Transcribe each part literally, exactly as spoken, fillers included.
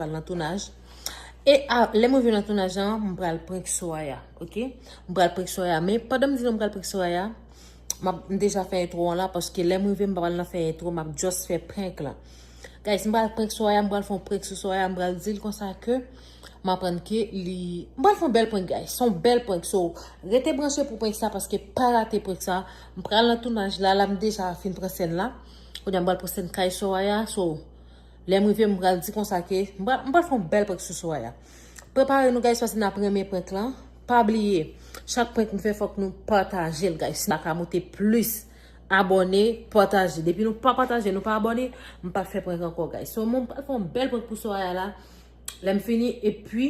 pral nan tounaj. E a, lè m rive nan tounaj lan, m pral prank Soraya, oke? M pral prank Soraya. Men pandan m di nou m pral prank Soraya, m ap, m deja fè entwo an la, paske lè m rive, m pa pral nan fè entwo, m ap just fè prank lan. Guys, m pral prank Soraya, m pral fè yon prank sou Soraya, m pral di l konsa ke m aprann ke li, m pral fè yon bèl prank, guys. Se yon bèl prank. So, rete branche pou prank sa, paske pa rate prank sa. M pral nan tounaj la, la m deja fin pran sèn la. Kounye a m pral pran sèn kay Soraya, so, lè m rive, m pral di konsa ke m pral, m pral fè yon bèl prank sou Soraya. Prepare nou, guys, paske n ap renmen prank lan. Pa bliye, chak prank m fè, fòk nou pataje l, guys. Si n pa ka monte plis abòne, pataje. Depi nou pa pataje, nou pa abòne, m p ap fè prank ankò, guys. So, mwen, m pral fè yon bèl prank pou Soraya la. Lè m fini, epi,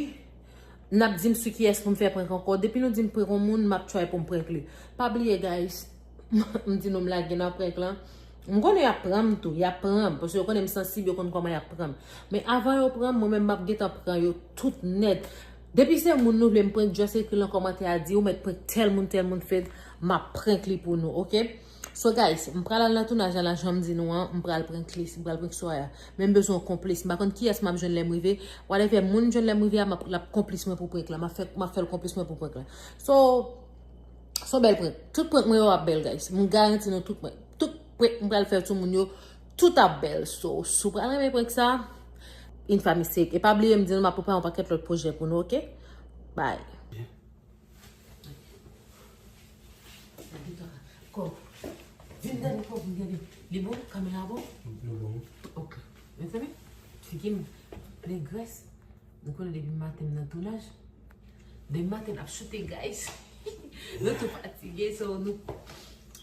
n ap di m sou kiyès pou m fè prank ankò. Depi nou di m prank yon moun, m ap try pou m prank li. Pa bliye, guys, m di nou m lage nan prank lan. M konnen y ap pran m tou, y ap pran m, paske yo konnen m sansib, yo konn kòman y ap pran m. Men avan yo pran m, mwen menm m ap gentan pran yo tout nèt. Depi se moun nou vle m prank, just ekri nan kòmantè a, di ou mèt prank tèl moun, tèl moun, Fed, m ap prank li pou nou, oke? So, guys, m pral al nan tounaj la, la, jan m di nou an, m pral prank li, m pral prank Soraya. Men m bezwen yon konplis, m pa konn kiyès m ap jwenn lè m rive. Whatever moun m jwenn lè m rive a, m ap, l ap konplis mwen pou prank la. M ap fè, m ap fè l konplis mwen pou prank la. So, se yon bèl prank. Tout prank mwen yo ap bèl, guys. M garanti nou tout prank. Tout prank m pral fè sou moun yo, tout ap bèl. So, si w pral renmen prank sa, yon fwa m eseye. E pa bliye m di nou m ap prepare yon pakèt lòt pwojè pou nou, oke? Bye. Kò. Vin gade kò, vin gade. Li bon? Kamera bon? Li bon. Ok. Mezanmi, figi m plen grès. Nou konnen depi maten m nan tounaj. Depi maten n ap choute, guys. Nou tou fatige, so nou,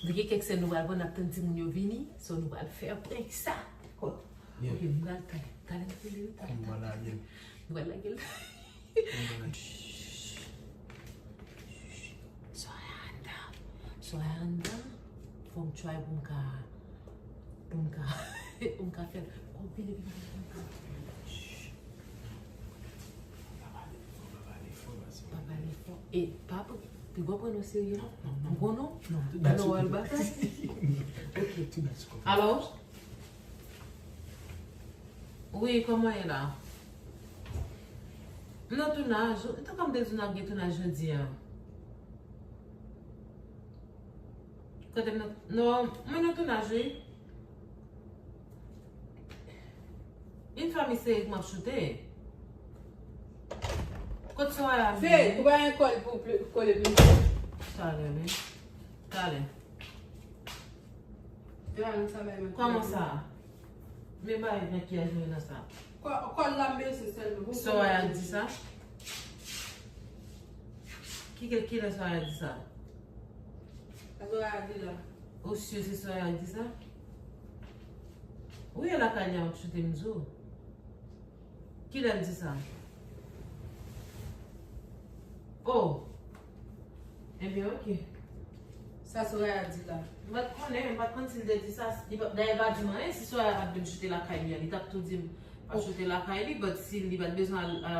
nou gen kèk sèn nou pral pran, n ap tann timoun yo vini. So nou pral fè prank sa. Kò. Yeah. Ok, m pral talè. Talè m rele, talè, talè. M pral lage l. M pral lage l. Shh. Soraya anndan. Soraya anndan. Fò m try pou m ka, pou m ka, pou m ka fè l. Oh, vini, vini, vini, vini. Shh. Pa pale fò, pa pale fò, pa pale fò. E pa pran, pi gwo pran nou serye, non? Non, non. Ou konnen? Non, tout bagay sou batay. Ok. Tout bagay sou konprann. Alo? Wi, kòman ye la? M nan tounaj. Ou te konn m te di w n ap gen tounaj jodi a. Kote m nan? Non, mwen nan tounaj, wi. Yon fanmi seri k m ap choute. Kot Soraya? Fed, ou pa gen kòl pou pli-, kole plis? Talè, men. Talè. Kòman sa? Men bagay nan ki a jwe nan sa. Kò-, kòl la m bezwen sèlman. Pou Soraya di sa? Ki, ki, kilè Soraya di sa? Sa Soraya di la. Ou si se Soraya di sa? Ou ye lakay li a, m ap choute m di w. Kilè l di sa? Oh! Ebyen, ok. Sa Soraya di la. M pa t konnen, m pa t konn si l te di sa. Li pa, dayè, l pa di m anyen. Si Soraya pa t vle m choute lakay li a, li t ap tou di m pa choute lakay li, but si li pa t bezwen al, al